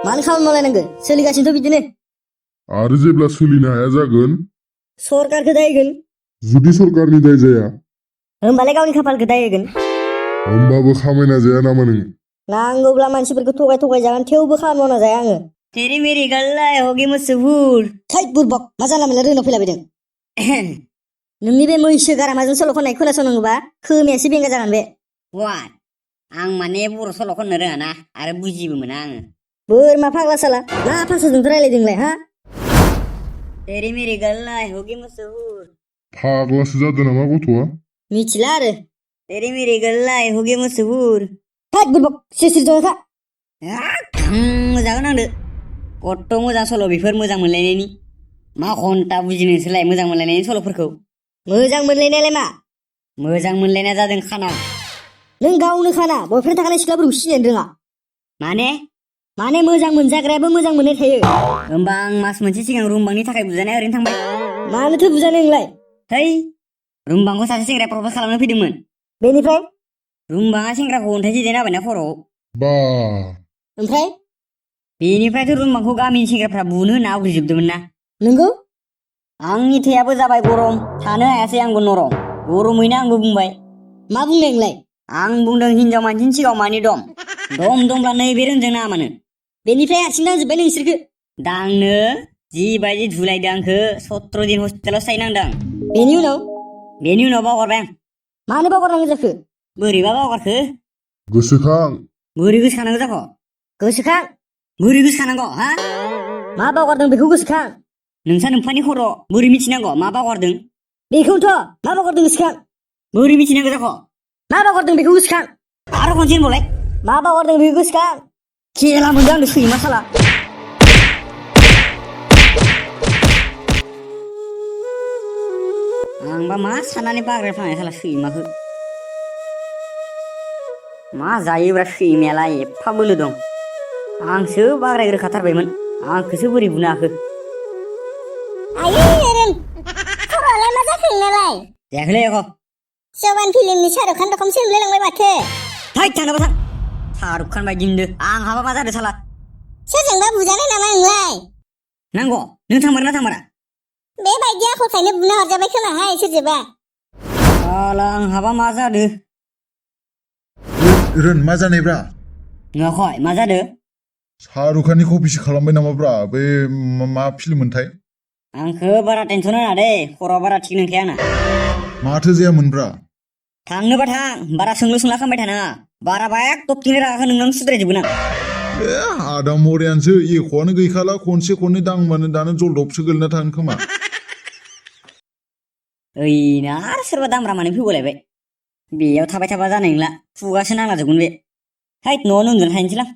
मानो खामानि मावलायनांगौ सोलिगासिनोथ' बिदिनो आरो जेब्ला सोलिनो हाया जागोन सरकारखौ दाय होगोन जुदि सरकारनि दाय जाया होमबालाय गावनि खाफालखौ दाय होगोन होमबाबो खामायना जाया नामा नों नांगौब्ला मानसिफोरखौ थगाय जागोन थेवबो खामानि मावना जाया आङो तेरी मेरी गल्ला होगी मुसहुर थै बुरबक मा जानला मोनला रोंना फैलाबायदों नोंनि बे मैसो गारामाजों सल' खननाय खोनासंनांगौबा खोमायासो बेंगा जागोन बे वाट आं माने बर' सल' खननो रोङा ना आरो बुजिबो मोना आङो बोरमा फाग्ला साला मा फांसोजोंथ' रायलायदोंलाय हा तेरी मेरी गल्ला होगी मुसहुर फाग्लासो जादों नामा गथ'आ मिथिला आरो तेरी मेरी गल्ला होगी मुसहुर थै बुरबक सिरि ज'था मोजां नांदो कत' मोजां सल' बेफोर मोजां मोनलायनायनि मा घन्टा बुजिनोसोलाय मोजां मोनलायनायनि सल'फोरखौ मोजां मोनलायनायालाय मा मोजां मोनलायनाया जादों खाना नों गावनो खाना बयफ्रेन्ड थाखानाय सिख्लाफोरखौ सिनायनो रोङा माने मोजां मोनजाग्रायाबो मोजां मोननाय थायो होमबा आं मास मोनसे सिगां रुमबांनि थाखाय बुजानाया ओरैनो थांबाय मानोथो बुजानो नोंलाय है रुमबांखौ सासे सेंग्राया प्रप'ज खालामनो फैदोंमोन बेनिफ्राय रुमबाङा सेंग्राखौ अन्थाइ जिदेना होबायना खर'आव बा ओमफ्राय बेनिफ्रायथ' रुमबांखौ गामिनि सेंग्राफ्रा बुनो होनना आवग्रिजोबदोंमोन ना नोंगौ आंनि थैयाबो जाबाय गरम थानो हायासै आंबो नरम गरमैनो आंबो बुंबाय मा बुंनाय नोंलाय आं बुंदों हिनजाव मानसिनि सिगाङाव मानि दम दंब्ला नैबे रोंजों नाङा मानो बेनिफ्राय हारसिं नांजोब्बाय नोंसोरखो दांनो जिबायदि धुलायदों आंखो 17 दिन हस्पिटालाव थाहैनांदों बेनि उनाव बावगारबाय आं मानो बावगारनांगौ जाखो बोरैबा बावगारखो गोसोखां बोरै गोसोखानांगौ जाखो गोसोखां बोरै गोसोखानांगौ हा मा बावगारदों बेखौ गोसोखां नोंसा नोम्फानि खर' बोरै मिथिनांगौ मा बावगारदों बेखौनोथ' मा बावगारदों गोसोखां बोरै मिथिनांगौ जाखो मा बावगारदों बेखौ गोसोखां आरो खनसे होनबावलाय मा बावगारदों बेखौ गोसोखां खेला मोनदों आंनो सैमा साला आंबा मा साननानै बाग्राय फ्लांनाय साला सैमाखौ मा जायोब्रा सैमायालाय एफा बोलो दं आंसो बाग्रायग्रोखाथारबायमोन आंखौसो बोरै बुनो हाखो आयै एरेन खर'आलाय मा जाखो नोंनालाय जायाखैलै एख' जवान फिल्मनि शाहरुख खान रखम सोंलायलांबाय माथो थै थांनोबा थां शाहरुख खान बायदि होनदो आं हाबा मा जादों साला सोरजोंबा बुजानाय नामा नोंलाय नांगौ नों थांमारा ना थांमारा बेबायदि आखलखायनो बुनो हरजाबाय खोमाहाय सोरजोंबा साला आं हाबा मा जादों रोन मा जानायब्रा नुवाखै मा जादों शाहरुख खाननि कपिसो खालामबाय नामाब्रा बे मा फिल्म मोनथाय आंखौ बारा टेनसन होना दे खर'आ बारा थिग नंखाया आंना माथो जायामोनब्रा थांनोबा थां बारा सोंलु सोंला खालामबाय थानाङा बारा बाया टपथिंनि रागाखौ नोंनावनो सुद्रायजोबगोन आं आदा मरियानोसो एख'आनो गैखाला खनसे खननै दांबानो दानो जलदबसो गोलैना थागोन खोमा ओइना आरो सोरबा दामब्रा माने फैबावलायबाय बेयाव थाबाय थाबा जानाय नंला खुगासो नांला जोबगोन बे हैद न'आवनो उन्दुना थाहैनोसैलां